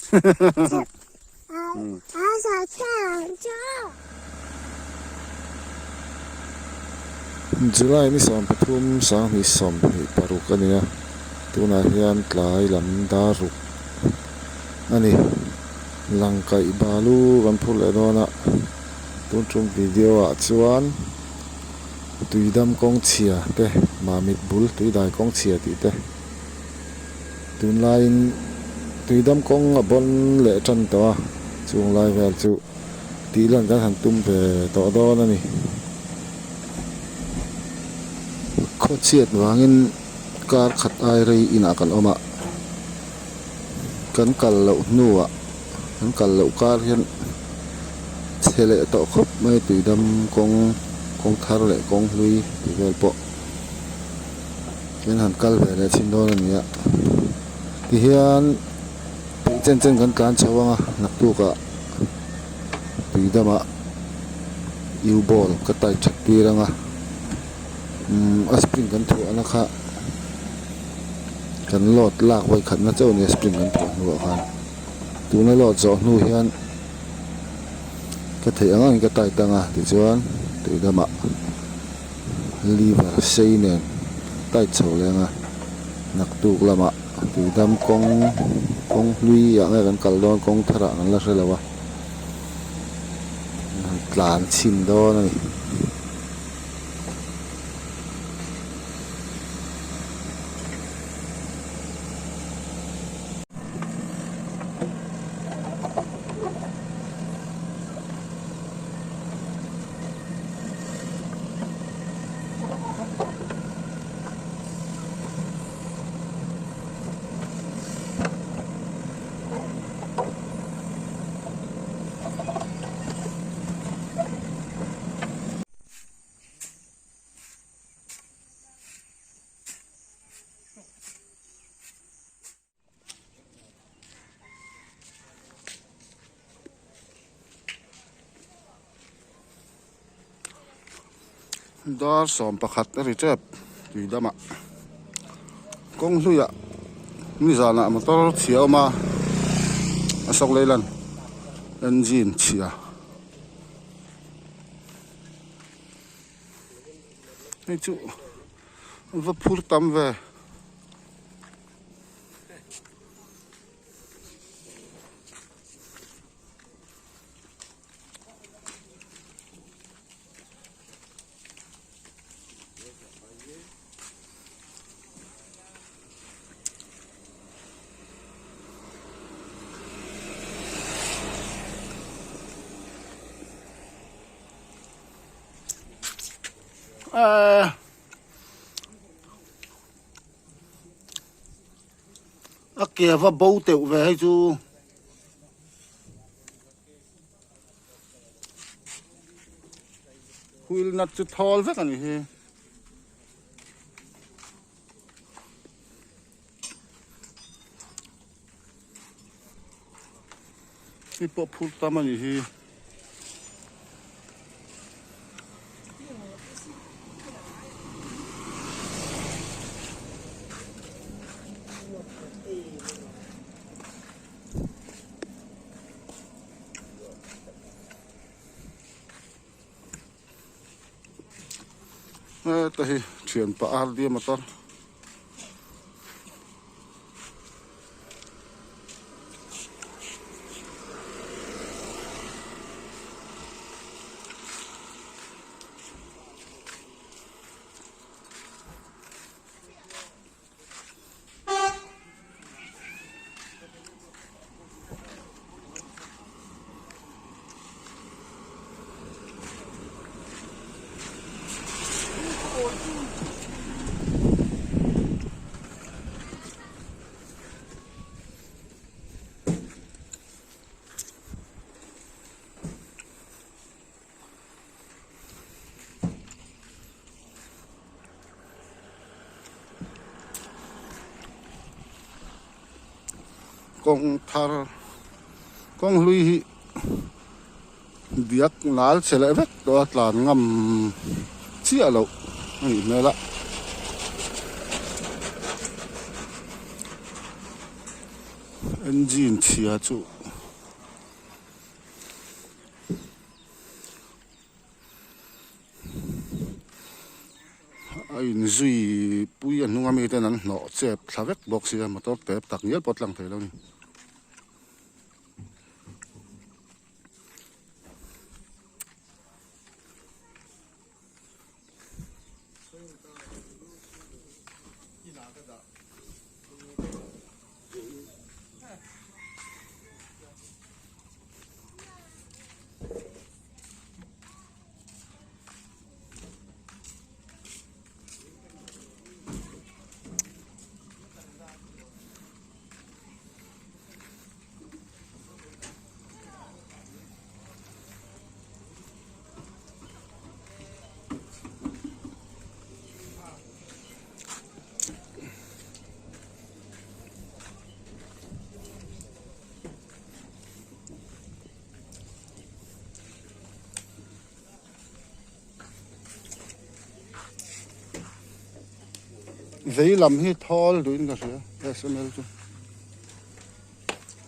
July ni 13 2026 a ni a, tunah hian tlai lam dar ruk a ni. Langkaih balu kan phur leh dawn a, tun tum video ah chuan tuidam kawng chhia te mamit bul tuidai kawng chhia tih te. Tunlaiin tuidam kawng a bawn leh tan tawh a, chung lai vel chu tih lan kan han tum ve tawh dawn a ni. Khawchhiat vangin kar khat ai rei inah kan awm a, kan kal loh hnuah kan kal loh kar hian chhe leh tawh khawp mai tuidam kawng kawng thar leh kawng hlui tih vel pawh. Kan han kal ve leh chhin dawn a ni a tihian peih chen chen kan tlan chho ang a naktukah tui damah u ball ka tight that tir ang a umm a spring kan thuah na kha kan load lak vawi khat na chauh a ni a spring kan thuah hnuah khan tuna load zawh hnu hian ka theih ang angin ka tight ang a tichuan tui damah. Liver sei nen tight chho leng a, naktuk lamah tuidam kawng kawng hlui ah nge kan kal dawn kawng thar ah kan la hre lo a, an han tlan chhin dawn a ni. Dar 11 a ri tep tui damah kawng hluiah nizanah motor chhia a awm a a sawk lei lan engine chhia. Hei chu va phur tam ve. A ke va bo teuh ve hei chu. Wheel nut chu thawl vek a ni hi. Hei pawh phur tam a ni hi. Heta hi thianpa RD motor. Kawng thar kawng hlui hi diak nal che leh vek tawh a tlan ngam chiah loh a nih hmel a. Engine chhia chu a inzui pui a hnung ami ten an hnawh chep thla vek bawk sia motor tep tak ngial pawh a tlang thei lo a ni. Vei lam hi thawl duhin ka hria sml chu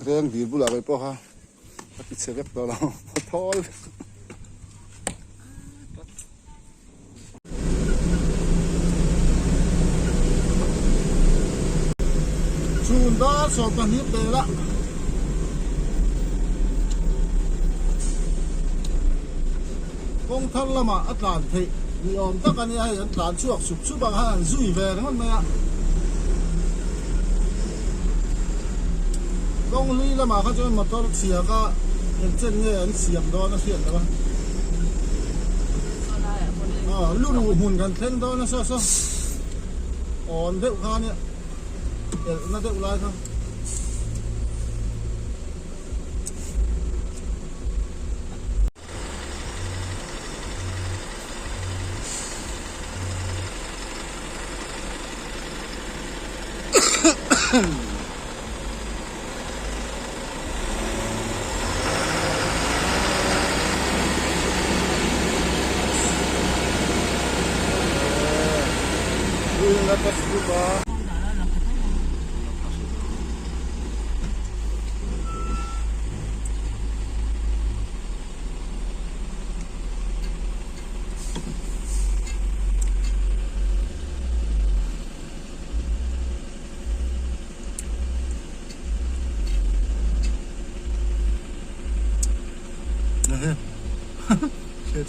reng dil bulah kei pawh kha ka ti chhe vek tawh lo a thawl vek. Chhun dar 12 pela. Kawng thar lamah a tlan theih ni awm tak a nia hei an tlan chhuak sup sup ang khan an zui ve ringawt mai a. Kawng hlui lamah kha chuan motor chhia kha engchen nge an siam dawn a hriat loh a. Aw lu ruh hmun kan thleng dawn a saw saw awn deuh kha ania elhna deuh lai kha.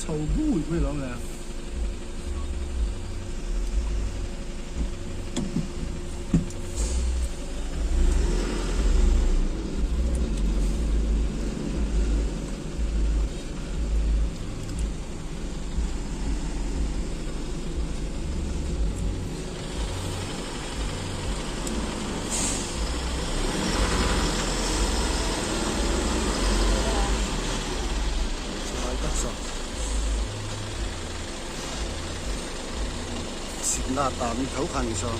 Chho bui bui lo nge. Sikna tam tho kha ni saw.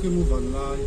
khi mu van lai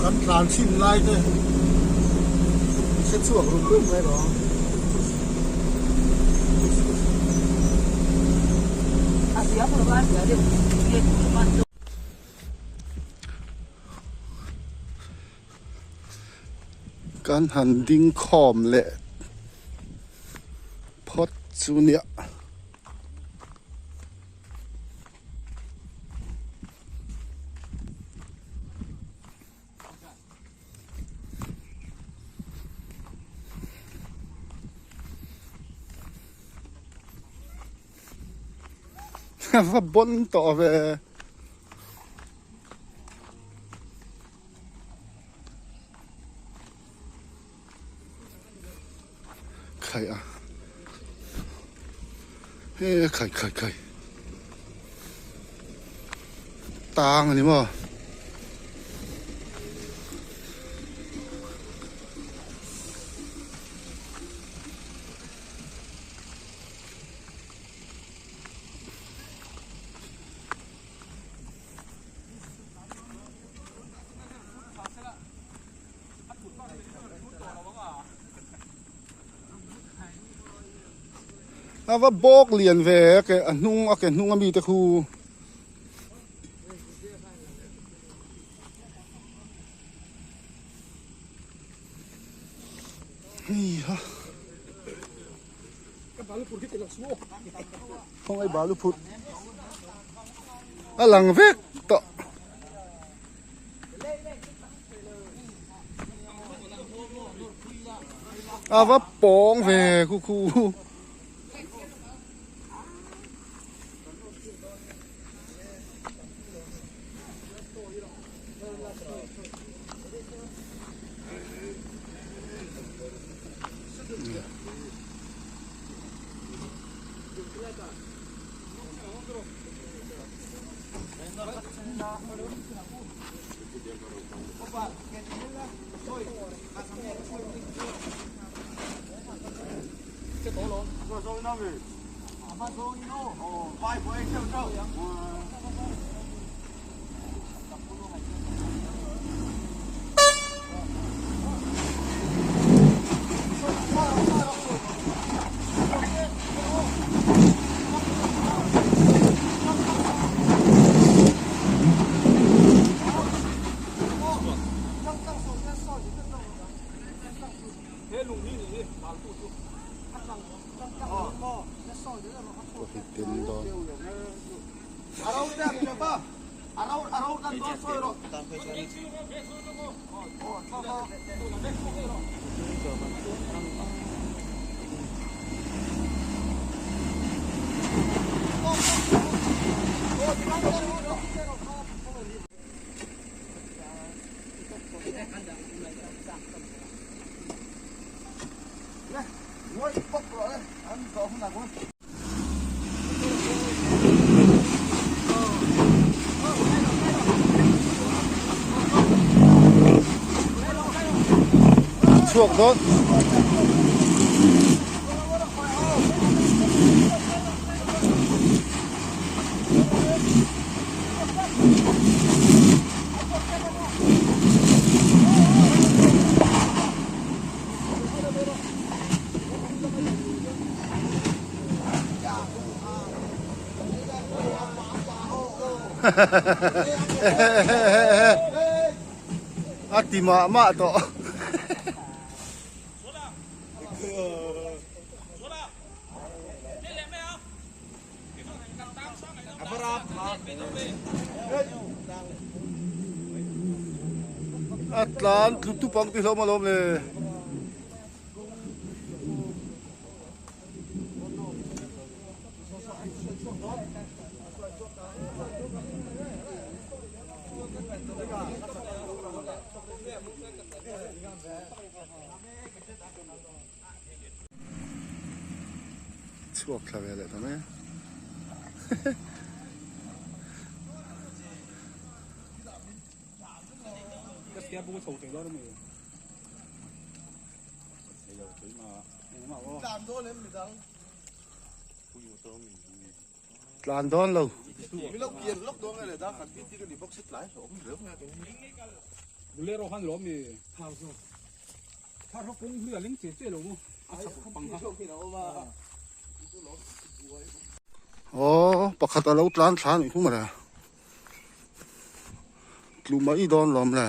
Kan tlan chhin lai te hre chhuak rum rum mai lo. Kan han ding khawm leh phawt chu nia. Va bawn tawh ve. Khai a he khai khai khai tang a ni maw. A va bawk lian ve a ke a hnung a ke hnung ami te khu. Hei ha. Khawngaih balu phurh a lang vek tawh. A va pawng ve khu khu. Chhuak dawn. A ti mah mah tawh. A tlan tlu tup ang tih hlawm alawm le. Chhuak thla ve leh ta mai a. Tlan dawn lo. Aw pakhat a lo tlan thla anih hum a tlu mai dawn lawm le.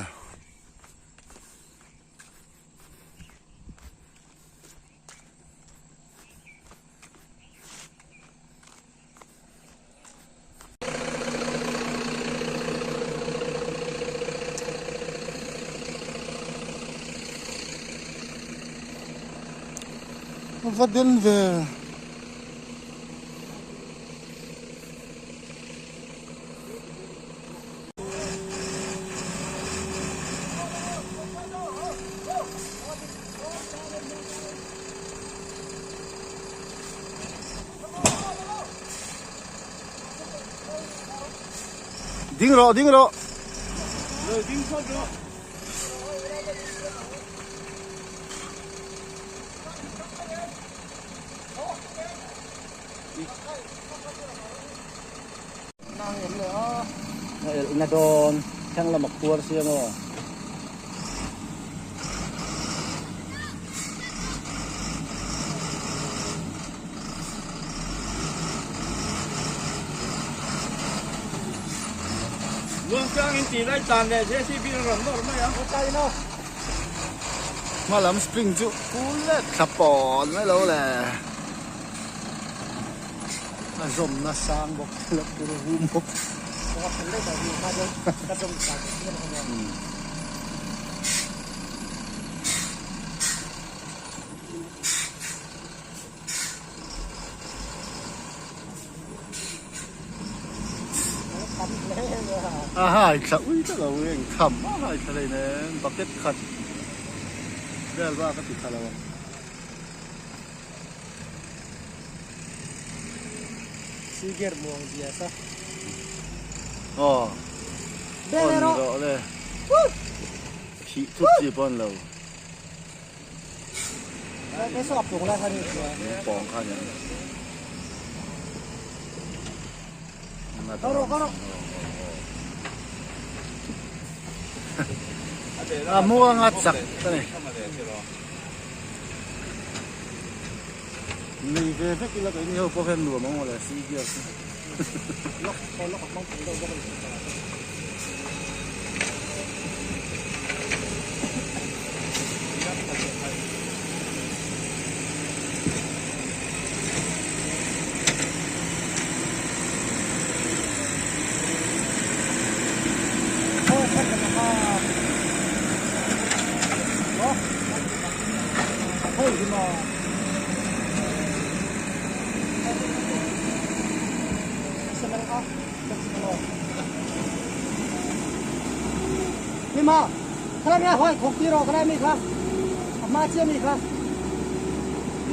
Va den ve. Ding rawh ding rawh. Ding phawt rawh. Na dawn thleng lama khuar sia maw. Lungtlang in tih lai tan leh JCB in rawn nawr mai a. Hma lam spring chu kul let thla pawn mai lo le. A zawmna sang bawk la pur hum bawk. A hai thla ui ta lo eng tham a hai thla lei nen bucket khat vel bak a ti thla lo ang. Siger muang biasa. Aw. On rawh le. Thih thut chi pawh an lo. Pawng kha nia. A muanga chak a ni. Nei ve vek ila keini ho pawh hian nuam ang mawle si gear chu.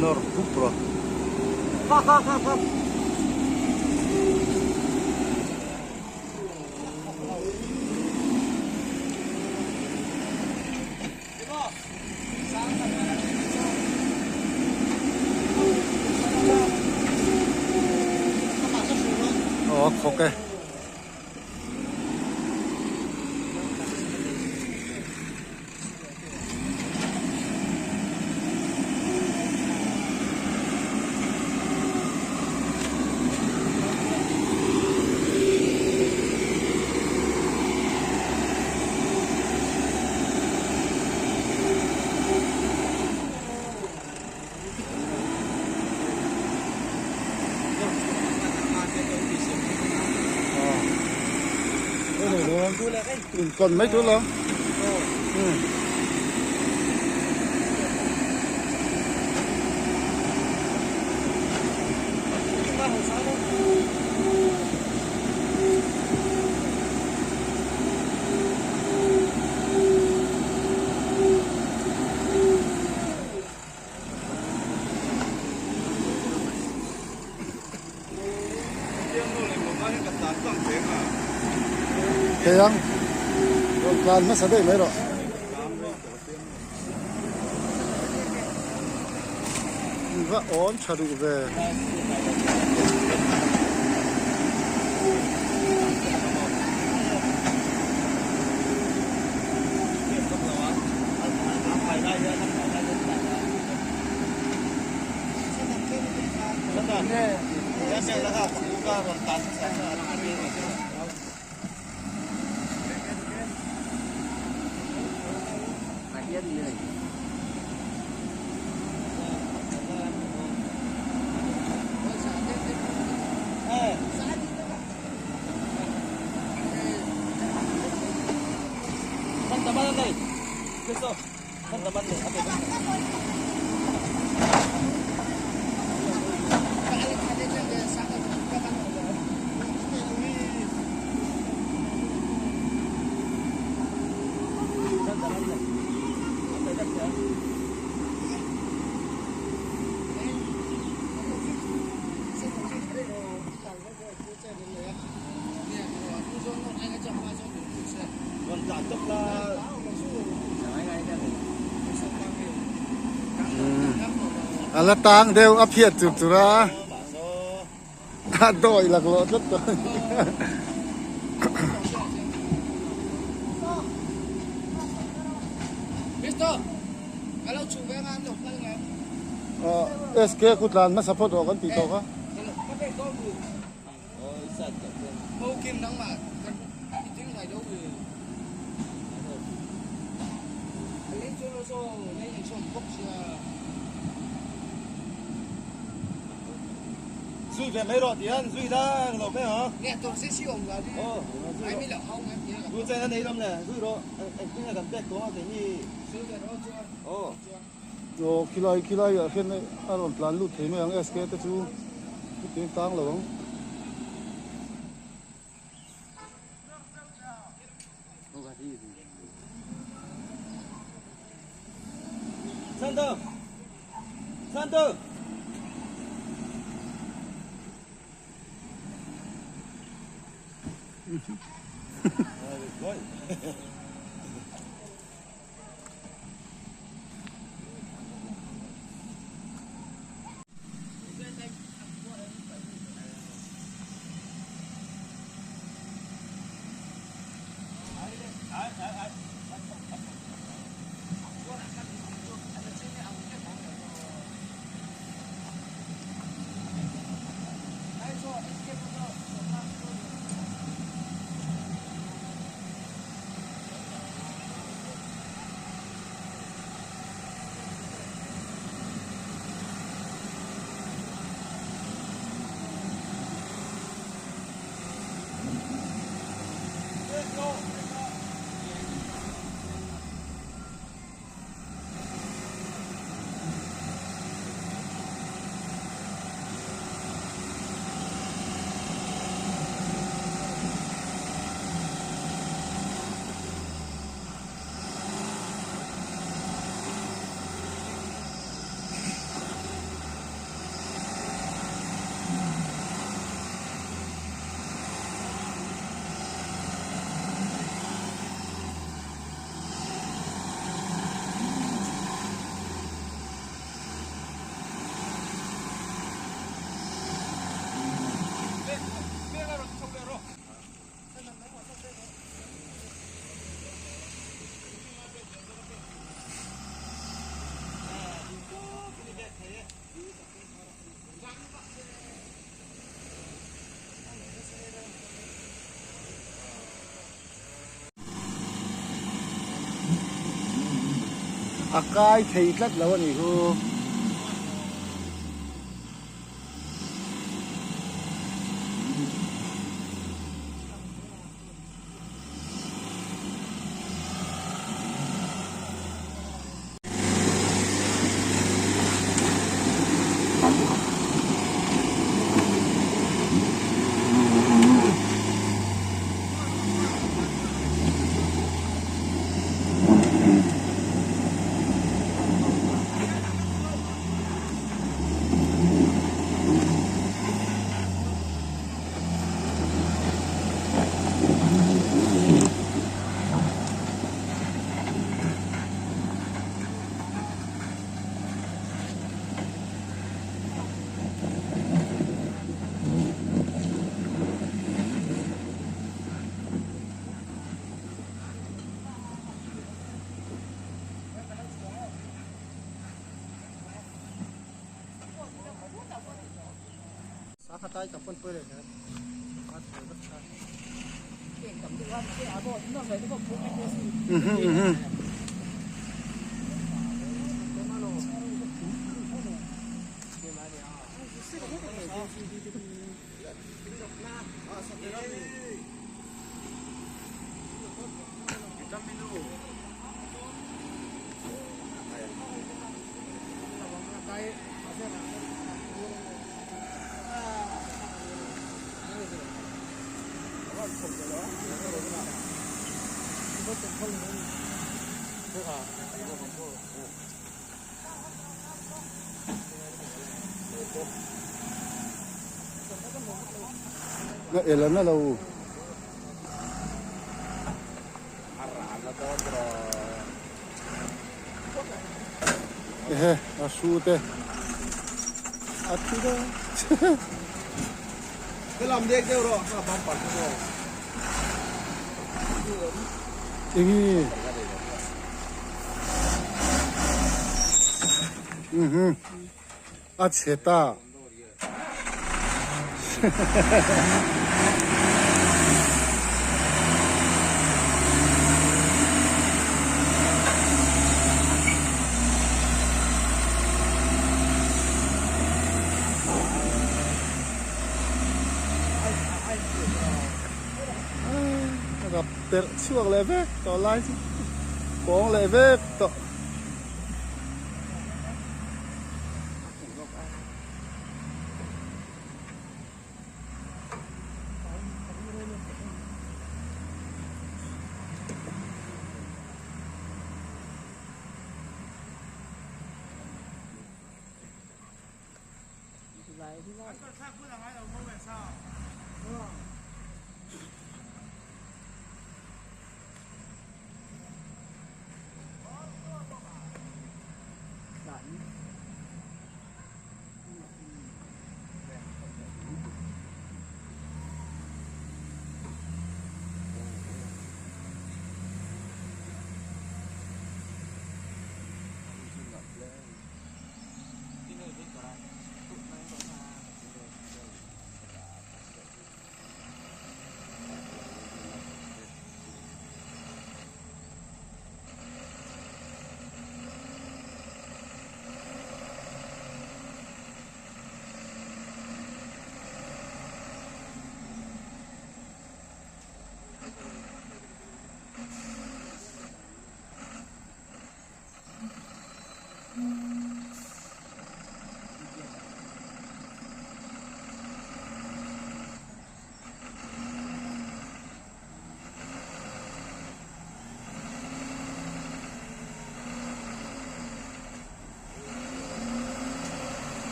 Nawr khup rawh. Aw a khawk e. Inkawn mai tur lo. Thei ang rawn tlan hmasa daih mai rawh. Va awn tha duh ve. A la tang deuh a phiat tur tur a a dawi laklawh tlat tawh a ni. SK khu tlan hmasa phawt rawh kan tih tawh kha. Zui ve mai rawh ti hian zui la lo mai ang. Zui chen a nei lam le zui rawh engtin nge kan pek tawh a keini. Aw khilai khilai ah hian a rawn tlan lut thei mai ang SK te chu chutiang tang lo ang. A kai thei tlat lo a nih chu. Na el a na lo. Ehe a hru te a thi dawn. Enge mhm a chhe ta. Rap perh chhuak leh vek tawh lai chu kawng leh vek tawh.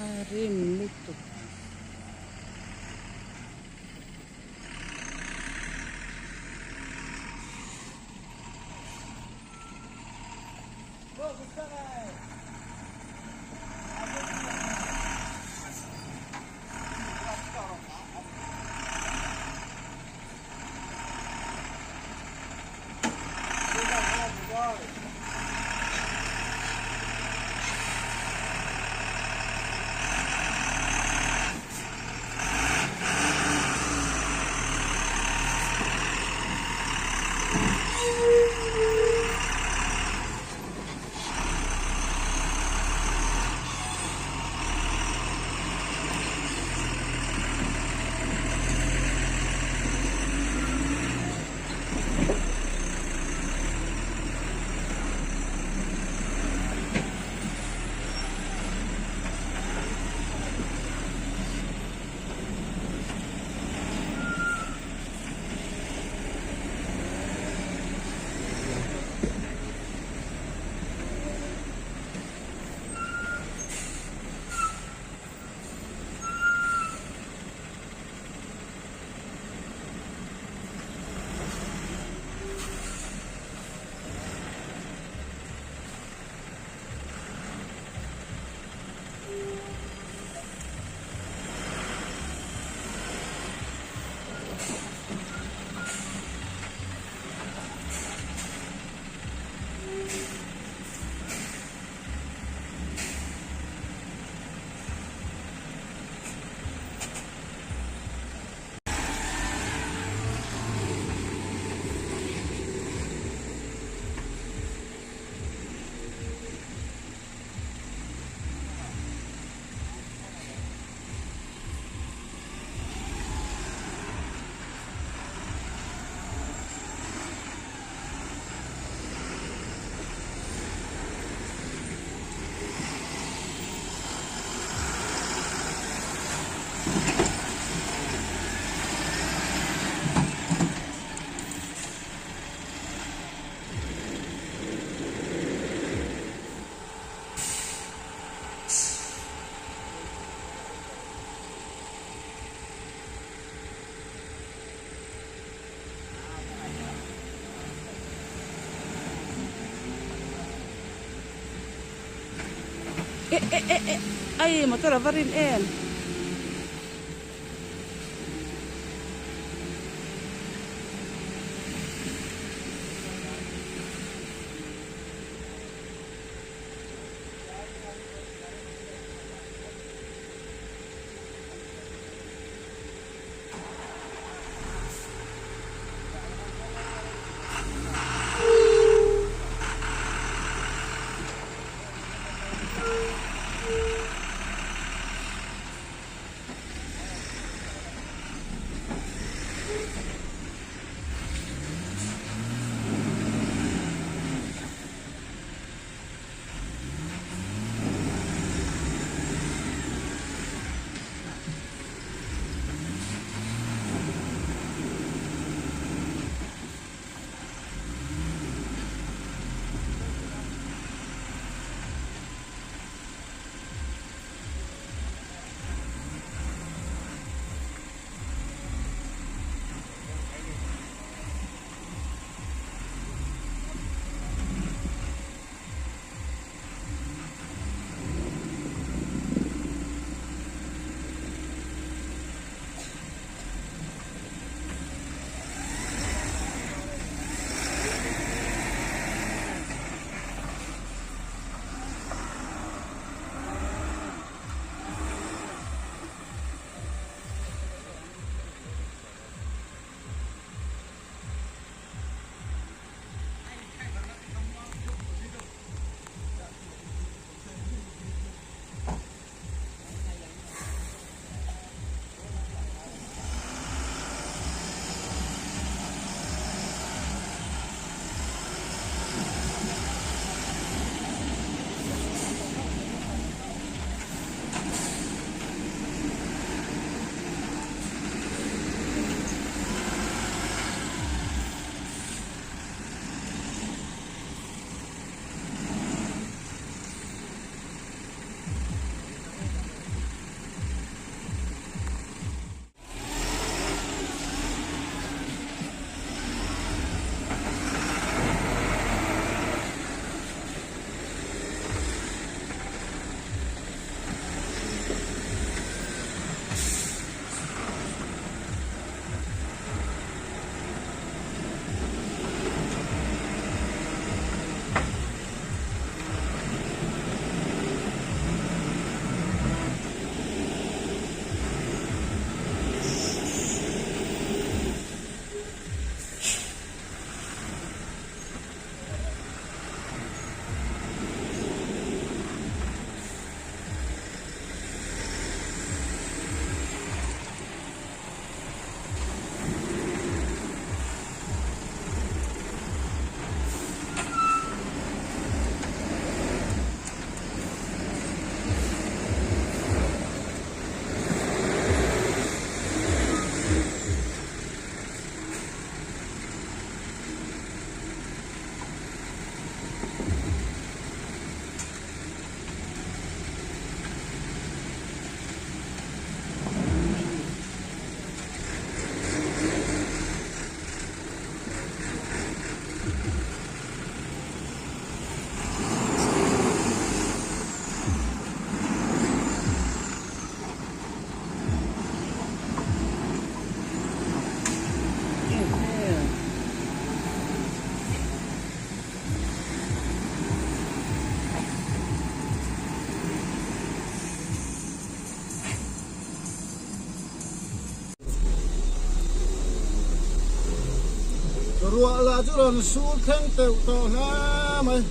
A rim lutuk. Eh eh eh eh ai motor a va rim em. Ruah lah chu rawn sur thleng teuh tawh hle mai.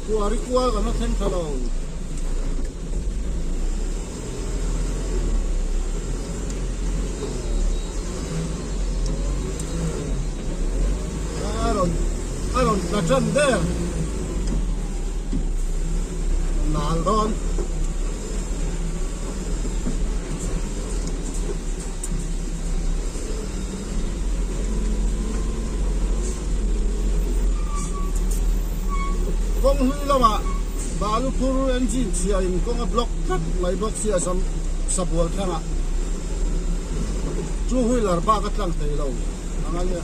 Kuari kual kan la thleng tha lo. A rawn a rawn tla tan der. Nal dawn. Kawng hlui lamah balu phur engine chhia in kawng a block tlat mai bawk sia sam sabual thlangah two wheeler bak a tlang thei lo ang a nia.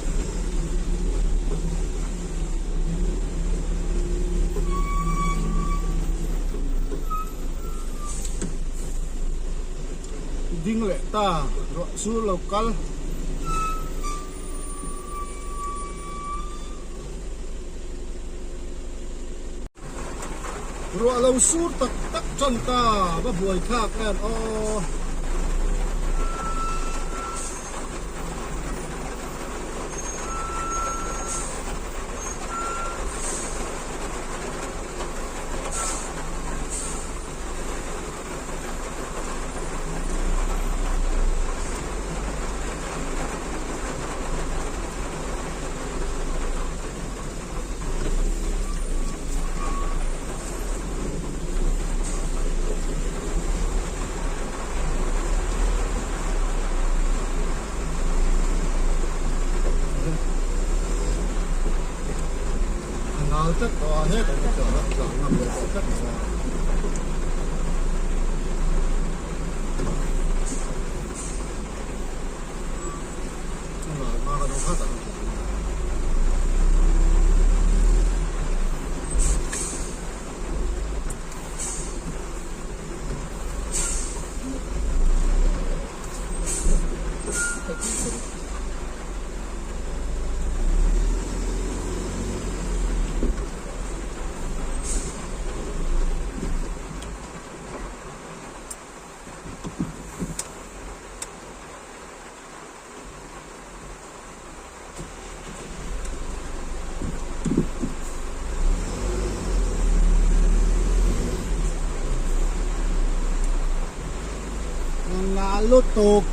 Ding leh ta ruah sur lo kal. Ruah lo sur tak tak tan ta va buai thlak em aw. A nal tlat tawh a hetah hi chuan a tlang ngam lo tawh tlat mai a. A nal hma kha chu khatah kan tlang a. Ngah lutuk.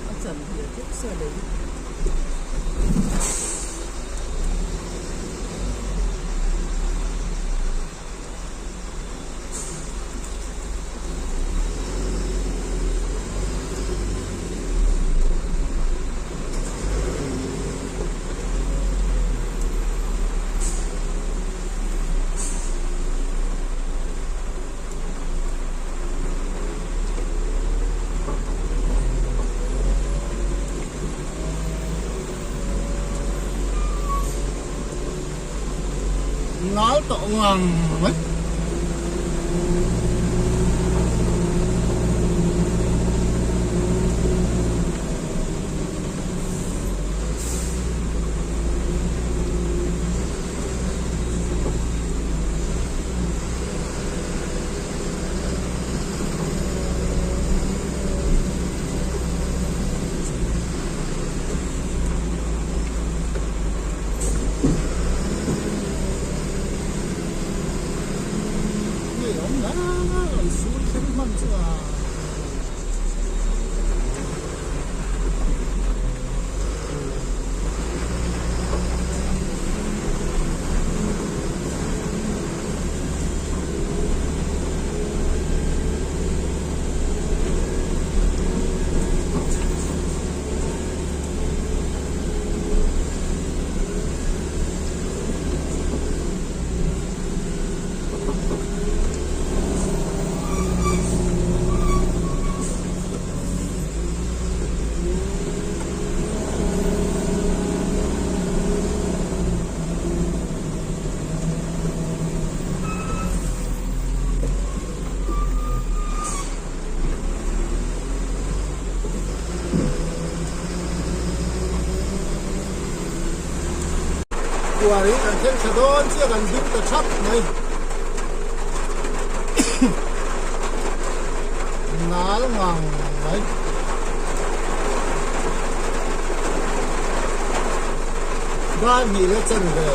A chan hmel deuh sia lei. Nal tawh ngang mai. kuar hi kan thleng thla dawn chiah kan ding ta thap mai. Nal ngang mai. Dar hnih leh chen ve.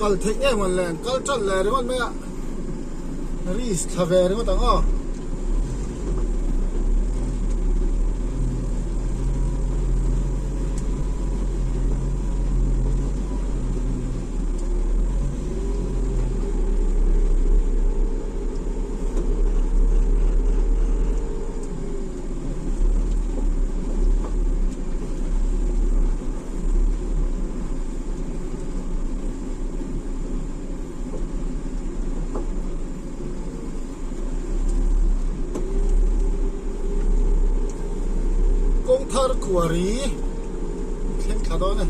Kal theih nge mawn le an kal ṭalh leh ringawt mai a risk thla ve ringawt ang aw. Kawng thar kuari thleng thla dawn e.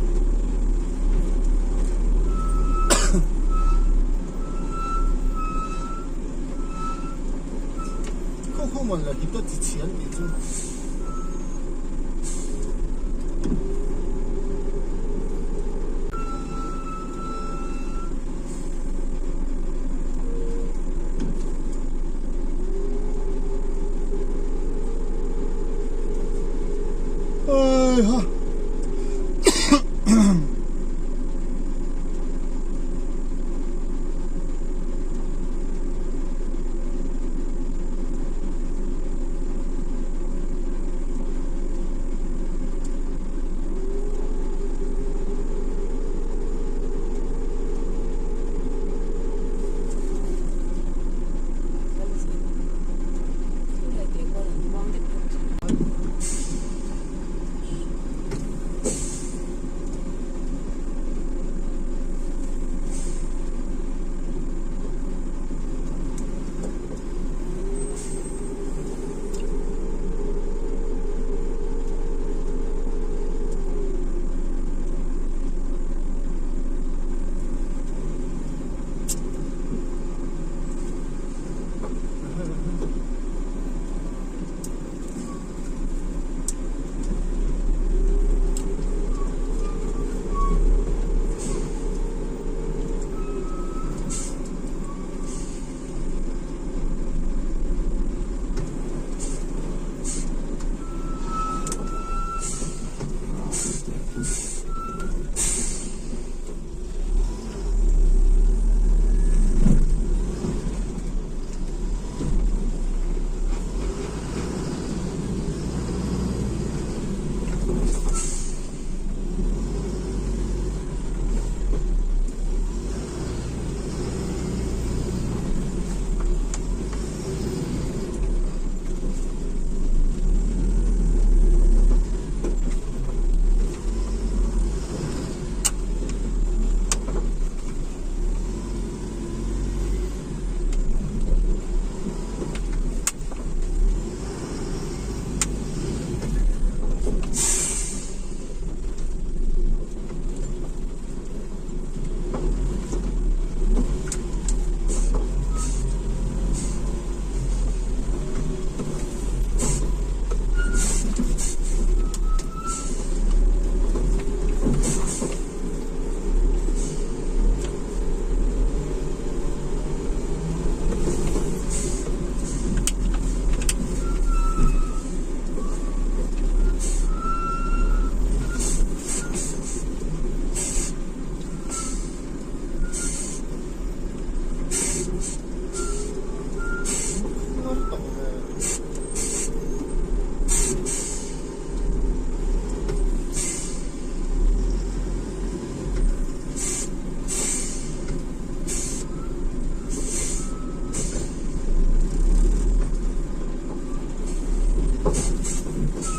Khaw khaw mawn la hita chi chhian tih chu. Heiha.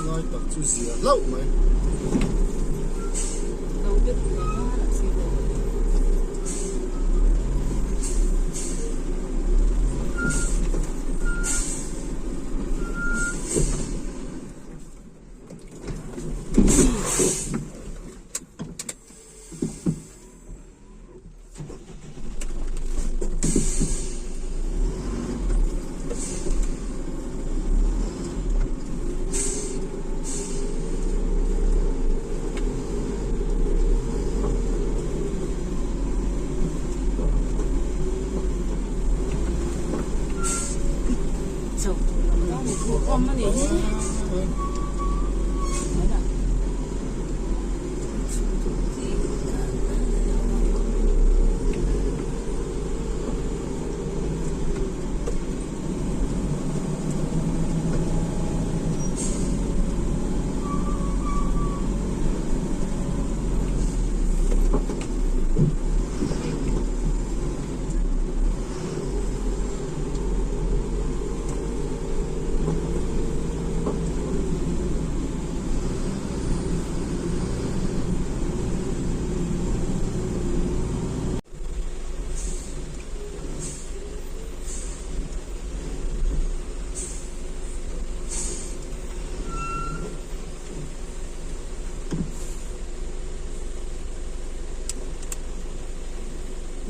Lai tak chu zia hlauh mai. Awm a nih hi.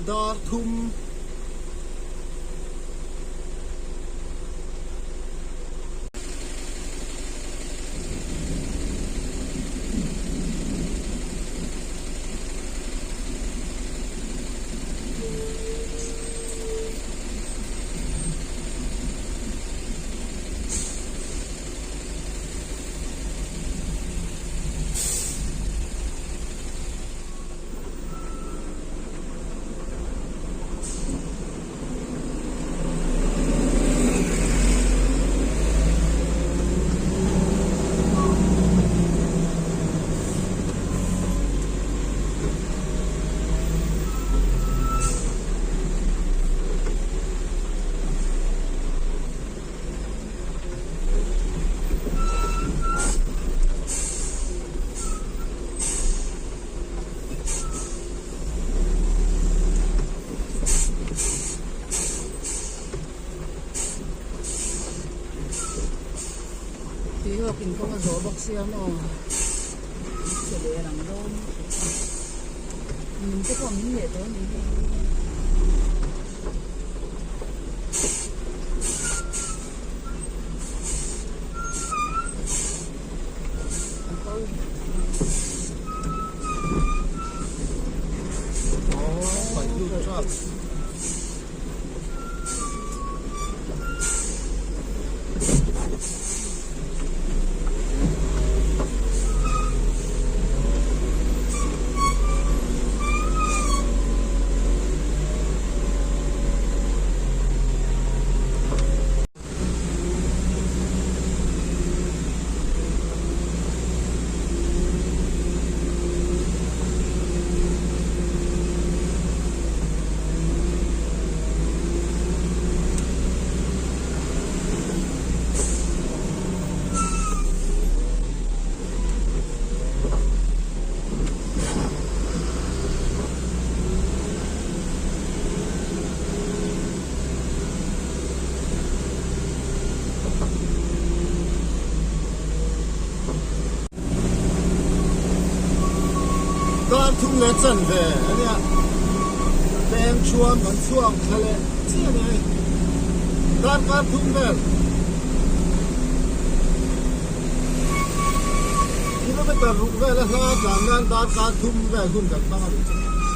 Dar thum. Tuihawk in kawng a zawh bawk sia maw che leh rang dawn min te pawh min leh dawn ni hi. Dar thum leh chan ve a nia peng chuan kan chhuak thla leh chiah a ni hei darkar thum vel kilometer ruk vel a hla tlan nan darkar thum vel hun kan hmang a nih chu.